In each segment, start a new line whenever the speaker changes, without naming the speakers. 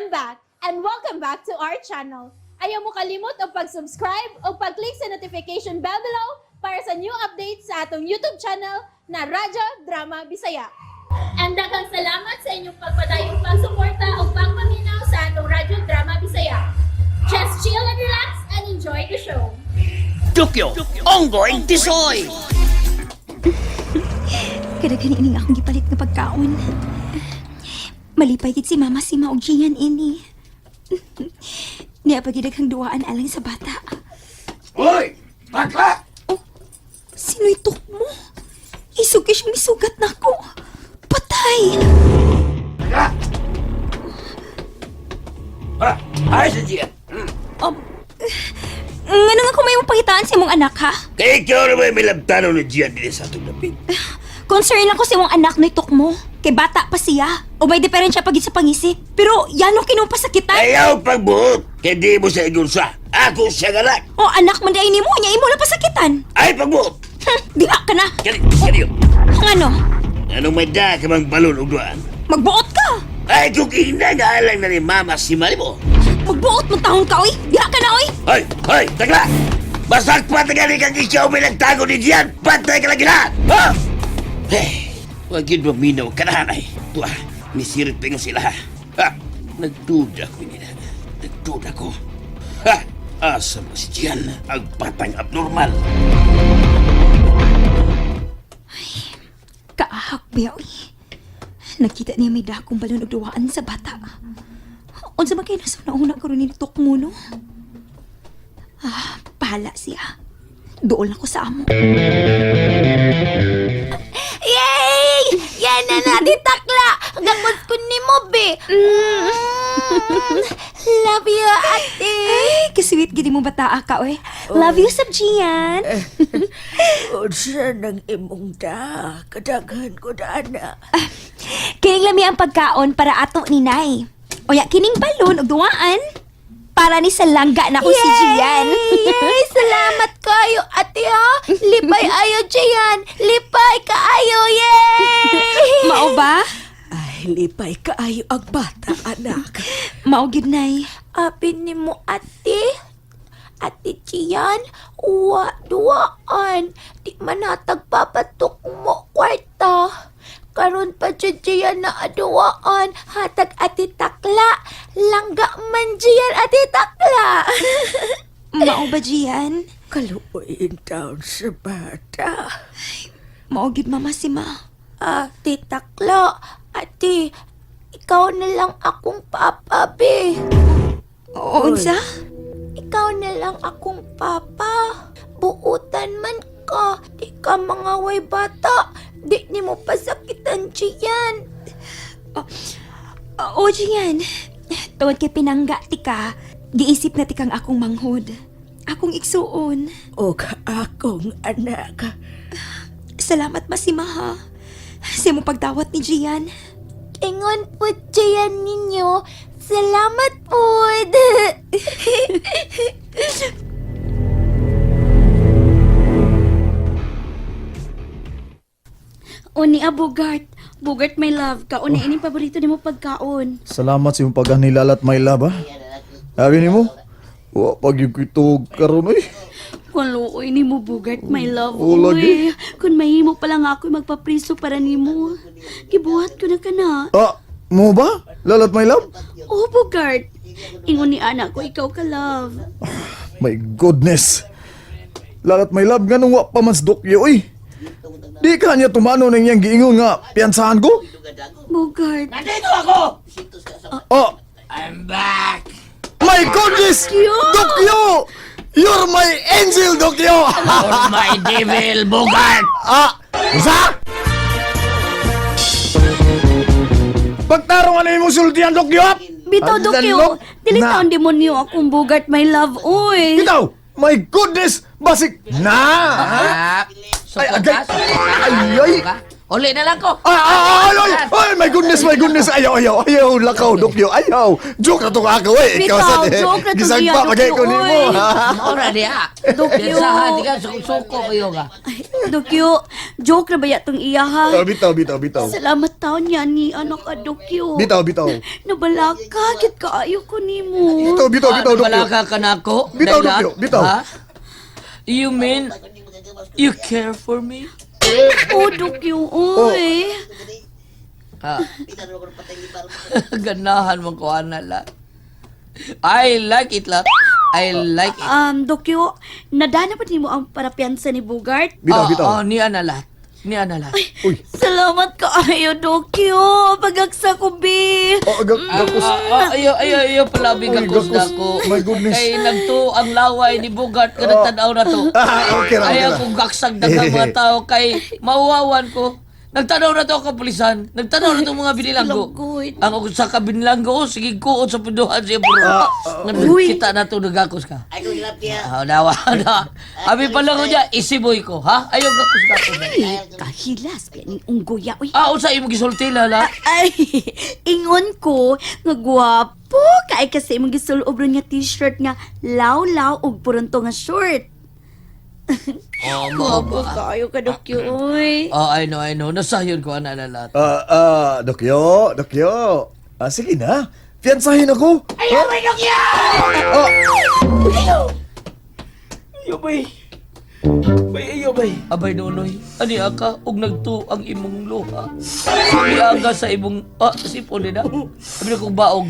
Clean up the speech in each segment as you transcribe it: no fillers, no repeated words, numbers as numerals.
I'm back and welcome back to our channel. Ayaw mo kalimot og pag-subscribe o pag-click sa notification bell below para sa new updates sa atong YouTube channel na Radyo Drama Bisaya. And daghang salamat sa inyong pagpadayong pagsuporta o pagpaminaw sa atong Radyo Drama Bisaya. Just chill and relax and enjoy the show.
Tokyo, ongoing tisoy!
Kadaghan ining akong gipalit nga pagkaon. Malipay gid si Mama Sima og Gian ini. Niya pa gid daghang duwaan alang sa bata.
Hoy! Bakla!
Oh, sino'y tuk mo? Isog kay siyang misugat nako. Patay!
Bakla! Ah, ay sa Gian.
Ngano nga kung may mong pangitaan sa imong anak, ha?
Kaya ikaw na may milabtano ni Gian din sa atong dapit.
Concern lang ko sa imong anak na itok mo. Kay bata pa siya. O may diferensya pagid sa pangisip. Pero yano kinumpasakitan.
Ayaw pagbuot! Kaya di mo sa ingon siya. Ako siya galak.
O anak man di ay nimo niya imo lang pasakitan.
Ay pagbuot!
Diha ka na.
Kani, kani.
Ngano?
Anong may da ka mang balon og duaan?
Magbuot ka.
Ay kung ina nga alang na ni Mama si Marimo.
Magbuot mong tahon ka, oy! Diha ka na, oy!
Hoy! Hoy! Takla! Basak pa tagali kang ikaw may nagtago ni Gian! Patay ka lagi na! Ha? Eh, wag yun maminaw ka na, ay. Tuwa, nisirit pa nga sila, ha? Ha? Nagduda ko nila. Nagduda ko. Ha? Asa mo si Gian? Ang batang abnormal.
Kaahak biya, oy. Nakita niya may dakong balon og duwaan sa bata. Unsa man kay nasa una karon ni tok mo, no? Ah, bahala siya. Dool na ko sa amo.
Yay! Yan na natin takla! Gakot ko ni mo, be! Love you, ate!
Ay, kasweet gid mo bata ka, oy. Love you, Sab Gian.
Unsa nang imong da, kadaghan ko da na.
Kining lami ang pagkaon para ato ni Nay. Oya, kining balon og duwaan para ni sa langga na ko si Gian.
Yay! Salamat kayo, ate, ha? Lipay ayo, Gian! Lipay kaayo! Yay!
Mao ba?
Ay, lipay kaayo ang bata, anak.
Mao gid, Nay.
Abi ni mo, ate. Ate Gian, uwa, duwaan. Di man natag papatok mo kwarta. Karon pa jud Gian na aduwaan. Hatag ate takla. Langga man Gian ate takla.
Mao ba, Gian?
Kaluoyin taon sa bata.
Mao gid, Mama si Ma.
Ate takla, ate, ikaw na lang akong papa, be.
Oo, unsa?
Ikaw na lang akong papa. Buutan man ka. Di ka mga way bata. Di ni mo pasakitan, Gian.
Oo, Gian. Tungod kay pinangga ti ka, giisip na ti kang akong manghod. Akong igsuon.
Og akong anak.
Salamat masima ha. Sa imong pagdawat ni Gian.
Ingon po, Gian ninyo. Salamat po.
O ni ah, Bugart. Bugart, my love. Kaon na ining paborito nimo pagkaon.
Salamat sa imong pag-anilalat, my love, ha? Sabi nimo, wa pag yung kitog karon oy.
Kaluoy nimo, Bugart, my love.
Oo, lagi.
Uy, kung mahimo pa lang ako magpapriso para nimo. Gibuhat ko na kana.
Ah, mo ba? Lalat, my love?
Oh, Bugart. Ingon ni anak ko, ikaw ka, love.
My goodness. Lalat, my love, nganong wa pa man sa dokyo, oy. Di ka niya tumano nang iyang giingon nga piyansahan ko?
Bugart.
Nandito ako!
Ah,
I'm back!
my goodness! Dokyo! You're my angel, Dokyo!
Or my devil, Bugart!
Ah, usa? Pagtarong ano yung sultian, Dokyo?
Bitaw,
Ang
Dokyo.
lalok
Dili
na.
taon demonyo akong Bugart, my love. Uy.
Bitaw! My goodness! Basik! Na!
Ah,
Ay, agay! Ay, ay!
Uli na lang ko.
Ay, ay, ay, ay, ay, my goodness, my goodness. Ayaw, ayaw, ayaw, lakaw, Dokyo, ayaw. Joke na tong ako, eh. Ikaw
Bitaw,
sa
joke na tong
Gisagpa,
iya,
pagay ko
Dokyo,
nimo.
oy.
ha?
Maura diha.
Dokyo.
Sa di ka suko kayo ka.
Ay, Dokyo, joke na ba yatong iya ha?
Oh, bitaw, bitaw, bitaw.
Salamat taon niya ni anak ka, Dokyo.
Bitaw, bitaw.
Nabalaka, kit kaayo ko nimo.
Bitaw, bitaw, bitaw, Dokyo.
Balaka ka na ako.
Bitaw,
Daylat?
Dokyo, bitaw.
Ha? You mean you care for me?
Oh, Dokyo, oy.
Ha? Ganahan mo ko ana la. I like it la. I like it.
Dokyo, nadana pa nimo ang parapiansa ni Bogart?
Bitaw,
Ah,
bitaw.
ah, niya na lahat. Niya na lahat.
Uy.
Salamat kaayo, Dokyo. Pagaksa ko, bi.
Oh, gakos.
Ah, ayo, ayo, ayo, palabi
Uy,
gakos na
gakos.
ko.
My goodness.
Kay nagto ang laway ni Bogart ka nagtanaw na to.
Ah, okay ra, okay
Ayaw
ra.
kong gaksag daghang mga tao kay mauwawan ko. Nagtanaw na to ang kapulisan. Nagtanaw na to mga binilanggo.
Bilanggoy.
Ang ako sa kabinilanggo, oh, sige kuot sa punduhan siya bro.
Ah,
Uy.
Kita na to nagakos ka. Ay, kung niya. Nawa na. Abi pa lang ko niya, isiboy ko, ha? Ayaw gakos gakos.
Ay, kahilas, pianing unggoya, uy.
Ah, unsa imong gisulti lala?
Ay, ingon ko, nga gwapo kay kasi imong gisulob ron nga t-shirt nga law-law ug purunto nga short.
Oh, mo
Gwapo kaayo ka, Dokyo, oy.
Oh, I know, I know. Nasayon ko ana lahat.
Ah, ah, Dokyo, Dokyo. Ah, sige na. Fiansahin ako. Ayaw, may Dokyo! Oh,
Ayaw bay. Bay, ayaw bay.
Abay nonoy, ani aka og nagtu ang imong luha. Niaga sa imong ah, sipon na. Abi na kong baog.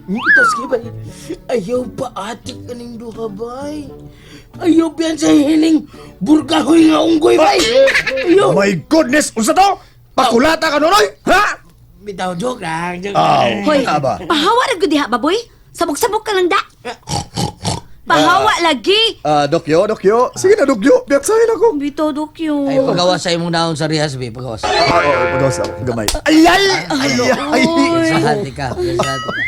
Itas kay bay. Ayaw pa atik kaning duha bay. Ayaw piyan sa hining burgahoy nga unggoy bay. Ayaw.
oh my goodness! Unsa to? Pakulata ka nonoy? Ha?
Bitaw joke lang. Joke
Aw,
Hoy,
aba.
pahawa ra gud diha baboy. Sabok-sabok ka lang da. Pahawa lagi.
Ah, Dokyo, Dokyo. Sige na, Dokyo. Fiansahin ako.
Bitaw, Dokyo.
Ay pagawas sa imong naon sa rehas be, pagawas.
Ah, oo, pagawas ako. Gamay. Ay, ay! Ay, ay!
Sahati ka, sahati ka.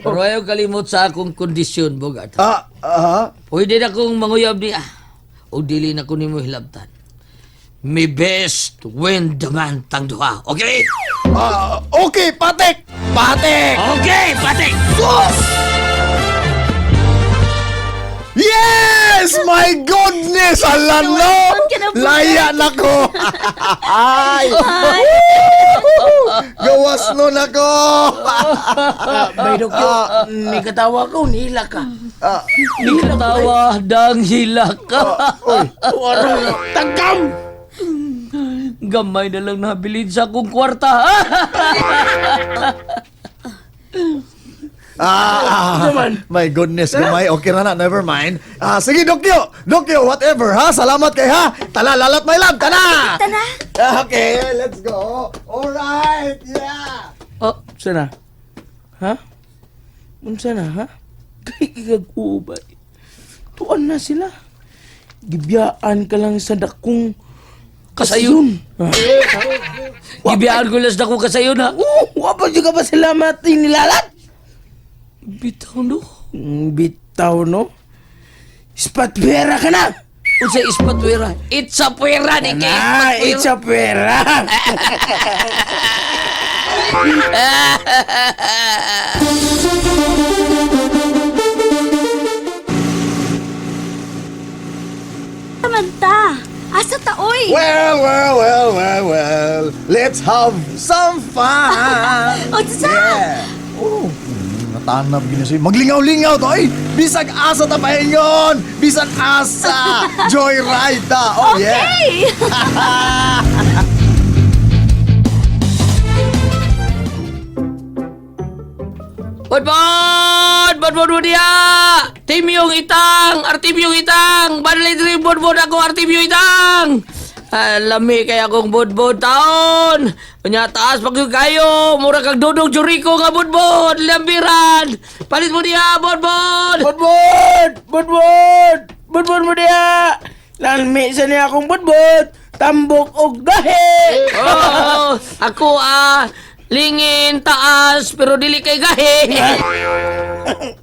Pero ayaw kalimot sa akong kondisyon, Bogart.
Ah, ah.
Pwede na kong manguyab ni ah. O dili na ko nimo hilabtan. Me best win the man tang duha. Okay?
Ah, okay, patik! Patik!
Okay, patik!
Sus! Yes! My goodness! Ala no! Laya na ko! Ay! Gawas nun ako!
Bay Dokyo, ni katawa ko, nila ka.
Ah,
Ni katawa dang hila ka.
oy.
Wala, tagam!
Gamay na lang nabilin sa akong kwarta.
Ah, my goodness, gamay. Okay na na, never mind. Ah, sige, Dokyo! Dokyo, whatever, ha? Salamat kay ha! Tala, lalat, my love! Tala!
Tana.
Okay, let's go. Alright, yeah!
Oh,
Unsa na? Ha? Unsa na, ha? Kay kigag-ubay. Tuan na sila. Gibiyaan ka lang sa dakong
Kasayon.
Ha?
Gibiyaan ko las na ko kasayon ha.
Oh, wa pa jud ka pa salamat nilalat.
Bitaw no.
Bitaw no. Spatpera ka na.
Unsa ispatwera? It's a puwera ni kay
Na,
ispatwera.
it's a pera.
Samantha, asa ta oy?
Well, well, well, well, well. Let's have some fun.
Unsa?
Yeah. Oh, natanap gini siya. Maglingaw-lingaw to ay. Bisag asa ta pahingon. Bisag asa. Joyride ta. Oh yeah.
Okay.
Bodbod! Bodbod mo diya! Timyong itang! Artimyong itang! Banlay diri bodbod ako artimyong itang! Lami kay akong bodbod taon! Unya taas pag yun kayo! Mura kag dudong juriko nga bodbod! Lambiran! Palit mo diya bodbod!
Budbud! Budbud! Budbud mo diya! Lalmi sa niya akong budbud! Tambok og gahi!
Oh, ako ah lingin taas pero dili kay gahi.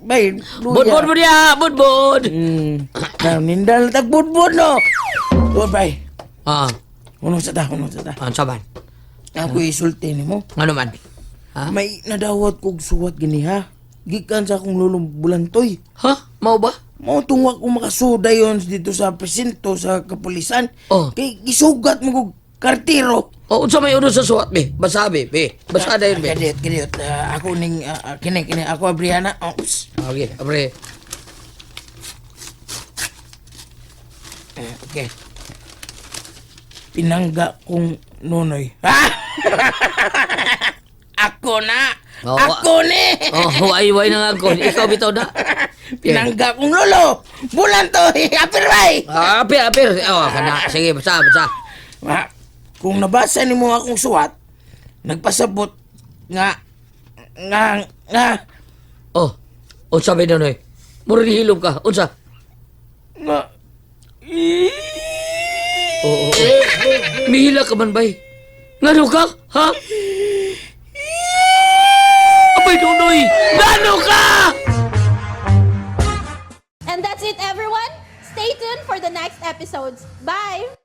Bay,
Bodbod mo diya bodbod.
Now, nindal tag budbud no. Oh, bay.
Ah,
Uno sa ta, uno sa ta.
ang saban.
Ako isulti nimo.
Ano man? Ha?
May nadawat kog suwat gini ha. Gikan sa akong lulong bulantoy.
Ha? Mao ba?
Mao tungwa ko makasuda yon dito sa presinto sa kapulisan.
Oh.
Kay gisugat mo kog kartiro.
O, unsa may uno sa suwat, be? Basa, be. Be. Basa dayon, be.
Kadiyot, kadiyot. Ah, ako ning kini kini ako abriana. Oh, pss.
Okay, abre.
Eh, okay. Pinangga kong nonoy. Ah! Ako na!
Oo.
Ako ni!
Oh, ay, way na nga ko. Ikaw bitaw na.
Pinangga kong lolo! Bulan to! Apir bay!
Ah, apir, apir. Oh, kana. Sige, basa, basa.
Ah, kung nabasa nimo akong suwat, nagpasabot nga nga nga
Oh, unsa ba noy? Mura ni hilom ka. Unsa?
nga
Oo, oh, oh. Mihila ka man, bay. Ngano ka? Ha? Abay, Nonoy! Ngano ka?
And that's it, everyone. Stay tuned for the next episodes. Bye!